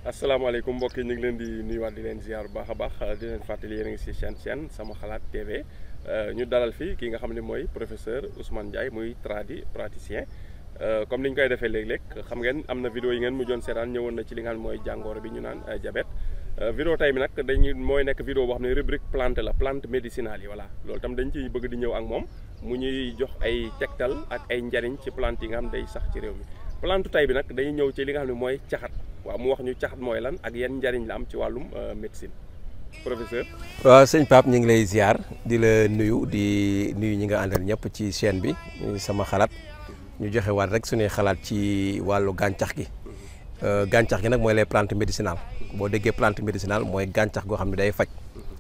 asalaamaaleykum mbokk yi ñu ngi leen di nuyuwaat di leen ziar bu baax a baax di leen fàttali yéen a ngi si chaîne sama xalaat TV ñu dalal fii ki nga xam ne mooy professeur Ousmane Ndiaye muy praticien comme ni ñu koy defee léeg-léeg xam ngeen am na vidéo yi ngeen mujjoon seetaan ñëwoon na ci li nga xam ne mooy jàngoro bi ñu naan diabète vidéo tey bi nag dañuy mooy nekk vidéo boo xam ne rubrique plante la plante médicinale yi voilà loolu tam dañ ciy bëgg di ñëw ak moom mu ñuy jox ay tegtal ak ay njariñ ci plante yi nga xam day sax ci réew mi plante tey bi nag dañuy ñëw ci li nga xam ne mooy caxat waaw mu wax ñu caxat mooy lan ak yan njariñ la am ci wàllum médecine professeur. waaw sëñ Pape ñu ngi lay ziar di la nuyu di nuyu ñi nga àndal ñëpp ci chaîne bi sama xalaat ñu joxe waat rek suñuy xalaat ci wàllu gàncax gi gàncax gi nag mooy les plantes médicinales boo déggee plante médicinale mooy gàncax goo xam ne day faj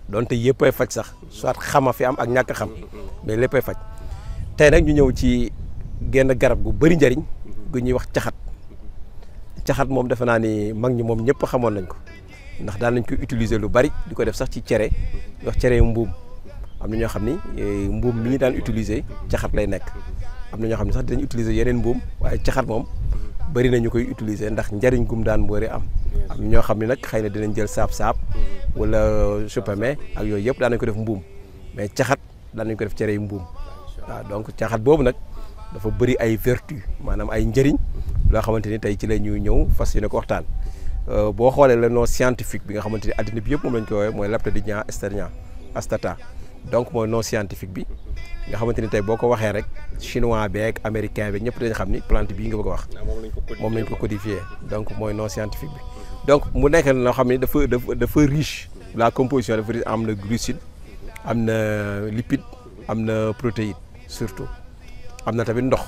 donte yëpp ay faj sax soit xama fi am ak ñàkk xam mais lépp ay faj tey nag ñu ñëw ci genn garab gu bëri njariñ gu ñuy wax caxat moom defe naa ni mag ñi moom ñëpp xamoon nañ ko ndax daan nañ ko utiliser lu bari di ko def sax ci cere wax cere mbuum am na ñoo xam ni mbuum mi ñu daan utiliser caxat lay nekk am na ñoo xam ne sax dinañ utiliser yeneen mbuum waaye caxat moom bari na ñu koy utiliser ndax njariñ gum daan boori am ñoo xam ne nag xëy na dinañ jël saab-saab wala supame ak yooyu yëpp daan nañ ko def mbuum mais caxat daan nañ ko def cere mbuum waaw donc caxat boobu nag dafa bëri ay vertu maanaam ay njëriñ loo xamante ni tey ci la ñuy ñëw fas yéene ko waxtaan boo xoolee le nom scientifique bi nga xamante ni addina bi yëpp moom lañ ko woowee mooy Laptodilnia astata donc mooy nom scientifique bi nga xamante ni tey boo ko waxee rek chinois beeg américain beeg ñëpp dañ xam ni plante bii nga bëgg a wax moom lañ ko codifié donc mooy nom scientifique bi donc mu nekk loo xam ne dafa riche la composition dafa riche am na glucide am na lipide am na protéine surtout am na tamit ndox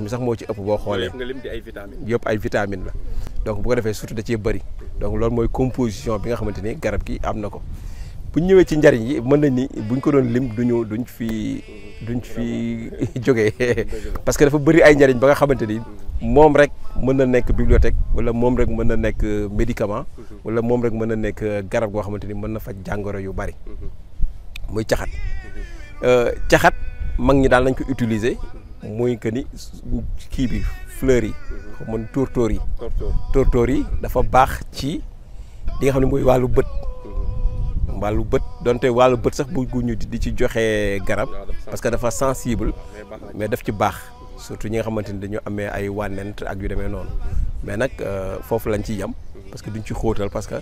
mi sax moo ci ëpp boo xoolee yëpp ay vitamines la donc bu ko defee surtout da cee bëri donc loolu mooy composition bi nga xamante ni garab gi am na ko bu ñu ñëwee ci njariñ yi mën nañ ni buñ ko doon lim duñ fi jógee parce que dafa bëri ay njariñ ba nga xamante ni moom rek mën na nekk bibliothèque wala moom rek mën na nekk médicament wala moom rek mën na nekk garab goo xamante ni mën na faj jàngoro yu bëri muy caxat mag ñi daal nañ ko utiliser muy que ni kii bi fleurs yi xam tóortóor yi dafa baax ci li nga xam ne mooy wàllu bët donte wàllu bët sax bëgguñu di ci joxe garab parce que dafa sensible mais daf ci baax surtout ñi nga xamante ni dañu amee ay wànnent ak yu demee noonu mais nag foofu lañ ciy yem parce que duñ ci xóotal parce que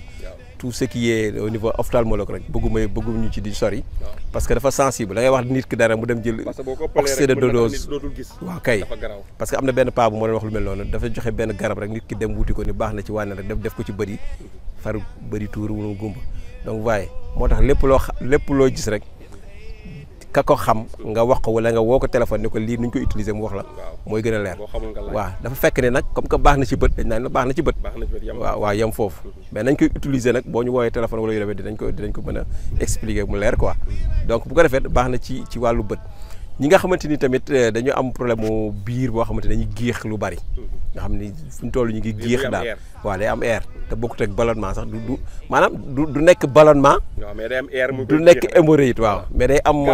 tout ce qui est au niveau ophtalmologue rek bëgguñu ci di sori parce que dafa sensible da ngay wax nit ki dara mu dem jël oxyde de dose waaw kay parce que am na benn paa bu moo doon wax lu mel noonu dafa joxe benn garab rek nit ki dem wuti ko ni baax na ci wànnent rek def ko ci bëri far bëri tuur wala gumba donc waaye moo tax lépp loo gis rek ka ko xam nga wax ko wala nga woo ko téléphone ni ko lii nuñ ko utiliser mu wax la mooy gën a leer waaw dafa fekk ne nag comme que baax na ci bët dañ naan la baax na ci bët waaw yem foofu mais nañ koy utiliser nag boo ñu woowee téléphone wala yu demee dinañ ko mën a expliquer mu leer quoi donc bu ko defee baax na ci wàllu bët ñi nga xamante ni tamit dañu am problème mu biir boo xamante dañuy géex lu bari nga xam ni fu ñu toll ñu ngi géex daal waaw day am air te bokkut ak ballonnement sax maanaam du nekk ballonnement du nekk hémorroïde waaw mais day am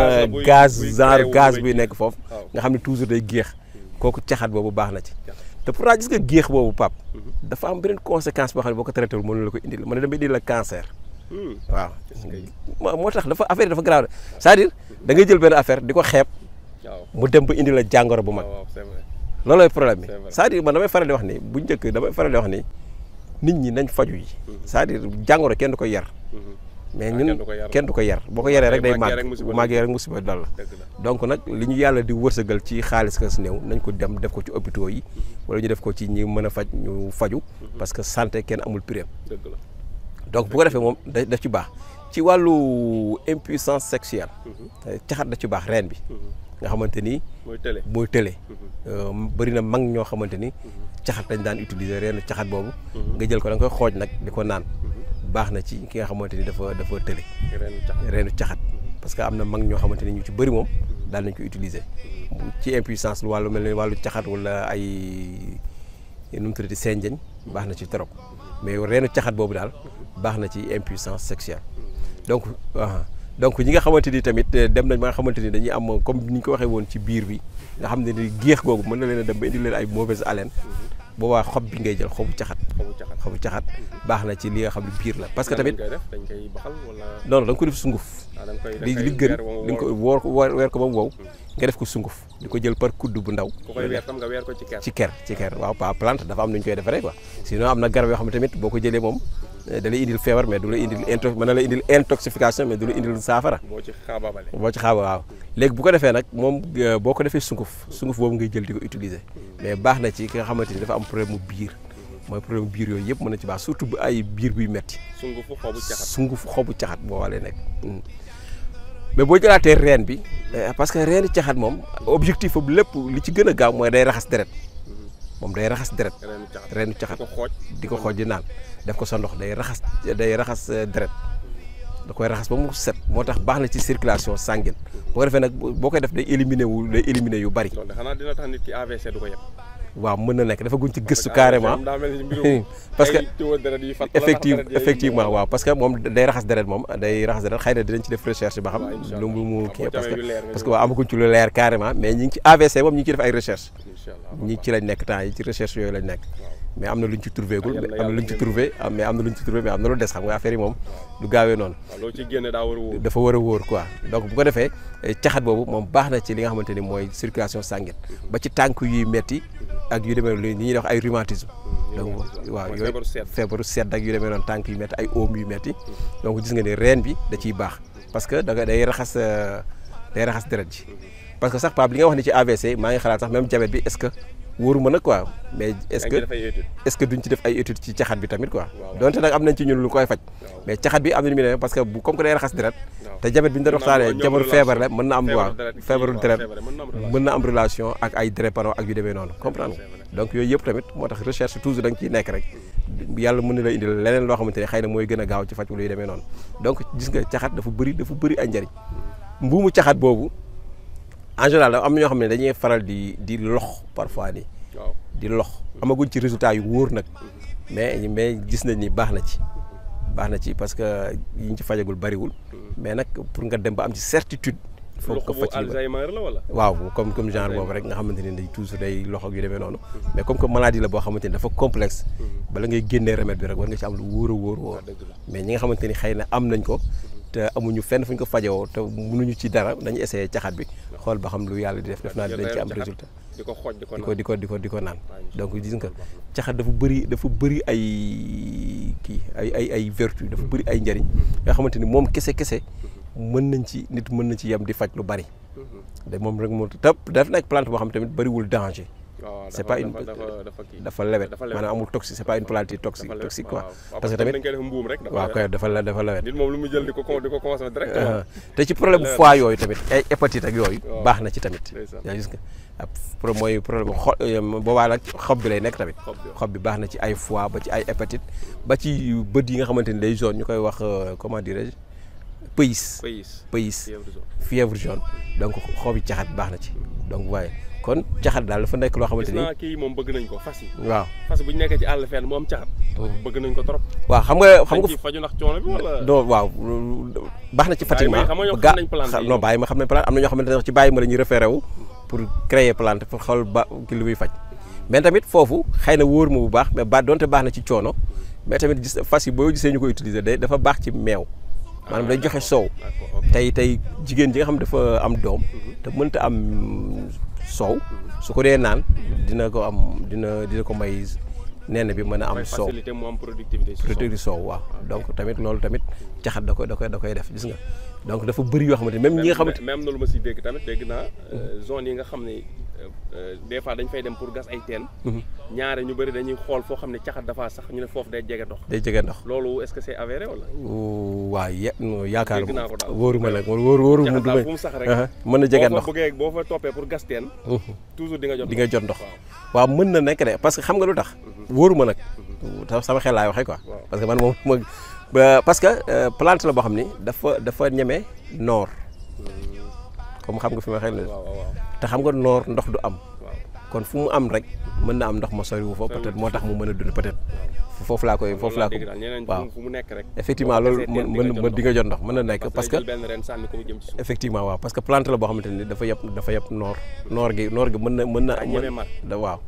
gaz buy nekk foofu nga xam ne toujours day géex kooku caxat boobu baax na ci te pourtant gis nga géex boobu pap dafa am beneen conséquence boo xam ne boo ko traité wul mënu la ko indil mën na dem indil la cancer waaw moo tax affaire yi dafa grave c'est-à-dire da ngay jël benn affaire di ko xeeb mu dem ba indi la jàngoro bu mag loolooy problème bi c'est-à-dire man damay faral di wax ni bu njëkk damay faral di wax ni nit ñi nañ faju yi c'est-à-dire jàngoro kenn du ko yar mais ñun kenn du ko yar boo ko yaree rek day màgg bu màggee rek musiba dal la donc nag li ñu yàlla di wërsëgal ci xaalis ka si néew nañ ko dem def ko ci hôpitaux yi wala ñu def ko ci ñi mën a faj ñu faju parce que santé kenn amul prix donc bu ko defee moom daf ci baax ci wàllu impuissance sexuelle caxat da ci baax reen bi nga xamante ni mooy tële bëri na mag ñoo xamante ni caxat lañ daan utiliser reenu caxat boobu nga jël ko da nga koy xooj nag di ko naan baax na ci ki nga xamante ni dafa tële reenu caxat parce que am na mag ñoo xamante ni ñu ci bëri moom daal nañ ko utiliser ci impuissance lu wàllu mel ni wàllu caxat wala ay nu mu tuddati senjeñ baax na ci trop mais reenu caxat boobu daal baax na ci impuissance sexuelle donc ñi nga xamante ni tamit dem nañ ba nga xamante ni dañuy am comme ni ñu ko waxee woon ci biir bi nga xam ne ni géex googu mën na leen a dem ba indi leen ay mauvaise haleine boobaa xob bi ngay jël xobu caxat baax na ci li nga xam ne biir la parce que tamit dañ koy baxal wala non da nga ko def sunguf li gën li nga ko weer ko ba mu wow nga def ko sunguf di ko jël par kudd bu ndaw ko koy weer tam nga weer ko ci ker waaw pas plante dafa am nu ñu koy defaree quoi sinon am na garab yoo xam ne tamit boo ko jëlee moom da lay indil feebar mais du la indil mën na la indil intoxication mais du la indil saafara boo ci xaaba waaw léegi bu ko defee nag moom boo ko defee sunguf boobu ngay jël di ko utiliser mais baax na ci ki nga xamante ni dafa am problème mu biir mooy problème biir yooyu yëpp mën na ci baax surtout bu ay biir buy metti sungufu xobu caxat boo walee nekk mais boo jëlaatee reen bi parce que reeni caxat moom objectif bu lépp li ci gën a gaaw mooy day raxas deret moom day raxas deret reenu caxat di ko xooj di naan def ko sa ndox day raxas deret da koy raxas ba mu set moo tax baax na ci circulation sanguine boo ko defee nag boo koy def day éliminer yu bari. loolu xanaa dina tax nit ki AVC du ko yeb. waaw mën na nekk dafa guñ ci gëstu carrément parce que effectivement waaw parce que moom day raxas deret xëy na dinañ ci def recherche ba xam lu mu kii parce que waaw amaguñ ci lu leer carrément mais ñi ngi ci AVC moom ñi ngi ci def ay recherche ñi ci lañ nekk temps yi ci recherche yooyu lañ nekk mais am na luñ ci trouvé gul mais am na luñ ci trouvé mais am na lu des xam nga affaire yi moom du gaawee noonu dafa war a wóor quoi donc bu ko defee caxat boobu moom baax na ci li nga xamante ni mooy circulation sanguine ba ci tànk yuy metti ak yu demee li ñuy wax ay rhumatisme donc waaw yooyu feebaru sedd ak yu demee noonu tànk yu metti ay oom yu metti donc gis nga ne reen bi da ciy baax parce que day raxas deret ji parce que sax Pape li nga wax ni ci AVC maa ngi xalaat sax même diabète bi est-ce que wóoruma nag quoi mais est-ce que duñ ci def ay études ci caxat bi tamit quoi donte nag am nañ ci ñun lu koy faj mais caxat bi am na lu muy demee parce que comme que day raxas deret te diabète bi ñu doon waxtaanee jamono feebar la mën na am waaw feebaru deret mën na am relation ak ay drépano ak yu demee noonu comprendre donc yooyu yëpp tamit moo tax recherche toujours da nga ciy nekk rek yàlla mën na la indil leneen loo xamante ne xëy na mooy gën a gaaw ci faj wala yu demee noonu donc gis nga caxat dafa bëri ay njariñ mbuumu caxat boobu en général am na ñoo xam ne dañuy faral di lox parfois nii di lox amaguñ ci résultat yu wóor nag mais gis nañ ni baax na ci parce que yi ñu ci fajagul bariwul mais nag pour nga dem ba am ci certitude foog ko faj Alzheimer la wala waaw comme genre boobu rek nga xamante ne day toujours day lox ak yu demee noonu mais comme que maladie la boo xamante ni dafa complexe bala ngay génnee remède bi rek war nga ci am lu wóor mais ñi nga xamante ni xëy na am nañ ko te amuñu fenn fu ñu ko fajewoo te mënuñu ci dara dañu essayé caxat bi xool ba xam lu yàlla di def naa dinañ ci am résultat di ko xooj di ko naan donc gis nga caxat dafa bëri ay kii ay vertu dafa bëri ay njëriñ yoo xamante ni moom kese nit mën na ci yem di faj lu bari de moom rek moo tëb daf nekk plante boo xam tamit bëriwul danger c'est pas une dafa lewet maanaam amul toxique c'est pas une plante toxique quoi parce que tamit waaw kay dafa lewet nit moom lu mu jël di ko consommer directement te ci problème bu foie yooyu tamit ay hépatite ak yooyu baax na ci tamit yaa gis nga mooy problème boobaa nag xob bi lay nekk tamit xob bi baax na ci ay foie ba ci ay hépatite ba ci bët yi nga xamante ni day jaune ñu koy wax comment dirais-je pays fièvre jaune donc xobi caxat baax na ci donc waaye kon caxat daal dafa nekk loo xamante ni kii moom bëgg nañ ko fas yi waaw fas bu ñu nekkee ci àll fenn mu am caxat bëgg nañ ko trop waaw xam nga faju ndax coono bi wala waaw baax na ci fatiguement non bàyyi ma xam nañ plante am na ñoo xamante ne ci bàyyi ma la ñuy référé wu pour créer plante pour xool ba ki li muy faj mais tamit foofu xëy na wóor ma bu baax mais donte baax na ci coono mais tamit gis fas yi boo gisee ñu ko utiliser dafa baax ci meew maanaam day joxe soow tey jigéen ji nga xam dafa am doom te mënta am soow su ko dee naan dina ko may nen bi mën a am soow productivité soow waaw donc tamit loolu tamit caxat da koy def gis nga donc dafa bëri yoo xamante même ñi nga xamante même na lu ma si dégg tamit dégg naa zone yi nga xam ne des fois dañ fay dem pour gas ay teen ñaare ñu bëri dañuy xool foo xam ne caxat dafa sax ñu ne foofu day jege ndox loolu est-ce que c'est avéré wala waaw yaakaar wóoruma nag wóoruma du may sax rek mën na jege ndox boo fa toppee pour gas teen toujours di nga jot ndox waaw mën na nekk de parce que xam nga lu tax wóoruma nag sama xel laay waxee quoi parce que man moom parce que plante la boo xam ni dafa ñeme noor comme xam nga fi ma xel te xam nga noor ndox du am kon fu mu am rek mën na am ndox ma soriwu fa peut-être moo tax mu mën a dund peut-être foofu laa ko waaw fu mu nekk rek effectivement loolu mën di nga jot ndox mën na nekk parce que effectivement waaw parce que plante la boo xamante ni dafa yeb noor gi mën na waaw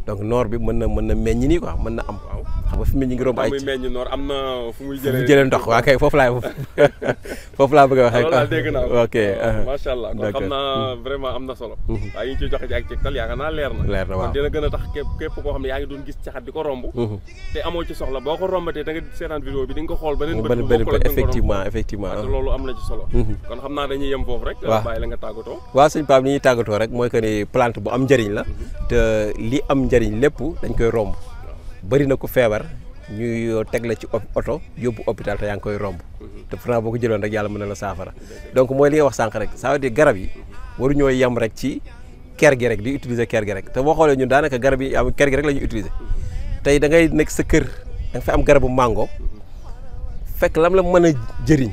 donc noor bi mën na meññ nii quoi mën na am. waaw xam nga fi mu ñu ngi romb ay muy meññ noor am na fu muy jëlee ndox waa kay foofu laa bëgg a waxee. loolu daal dégg naa ko. ok macha allah kon xam naa vraiment am na solo. waaye yi ñu ciy joxe ci ak tegtal yaakaar naa leer na. waaw kon dina gën a tax képp koo xam ne yaa ngi doon gis caxat di ko romb. te amoo ci soxla boo ko rombatee da nga seetaan vidéo bi di nga ko xool beneen bët. effectivement te loolu am na ci solo. kon xam naa dañuy yem foofu rek. waaw bàyyi la nga tàggatoo. waaw sëñ Pape ni ñuy tàggatoo rek mooy que ni plante bu am njëriñ la. te li am njëriñ lépp dañ koy romb. bëri na ko feebar ñuy teg la ci oto yóbbu hôpital te yaa ngi koy romb. te pourtant boo ko jëloon rek yàlla mën na la saafara. donc mooy li nga wax sànq rek ça veut dire garab yi waruñoo yem rek ci ker gi rek di utiliser ker gi rek te boo xoolee ñun daanaka garab yi am ker gi rek la ñuy utiliser. tey da ngay nekk sa kër da nga fa am garabu mango fekk lam la mën a jëriñ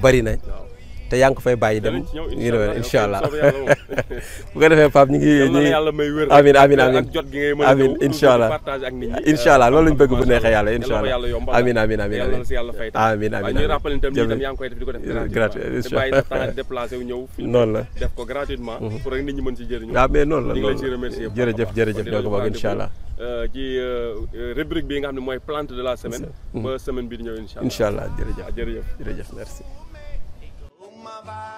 bari na te yaa ngi ko fay bàyyi dem incha allah bu ko defee Pape ñu ngi amiin incha allah incha allah loolu lañ bëgg bu neexee yàlla incha allah amiin noonu la def ko gratuitement pour rek nit ñi mën ci jëriñu. waaw mais noonu la ñu ngi lay ci remercier jërëjëf doo ko bëgg incha allah ci rubrique bi nga xam ne mooy plante de la semaine ba semaine bi di ñëw incha allah jërëjëf merci my vibe.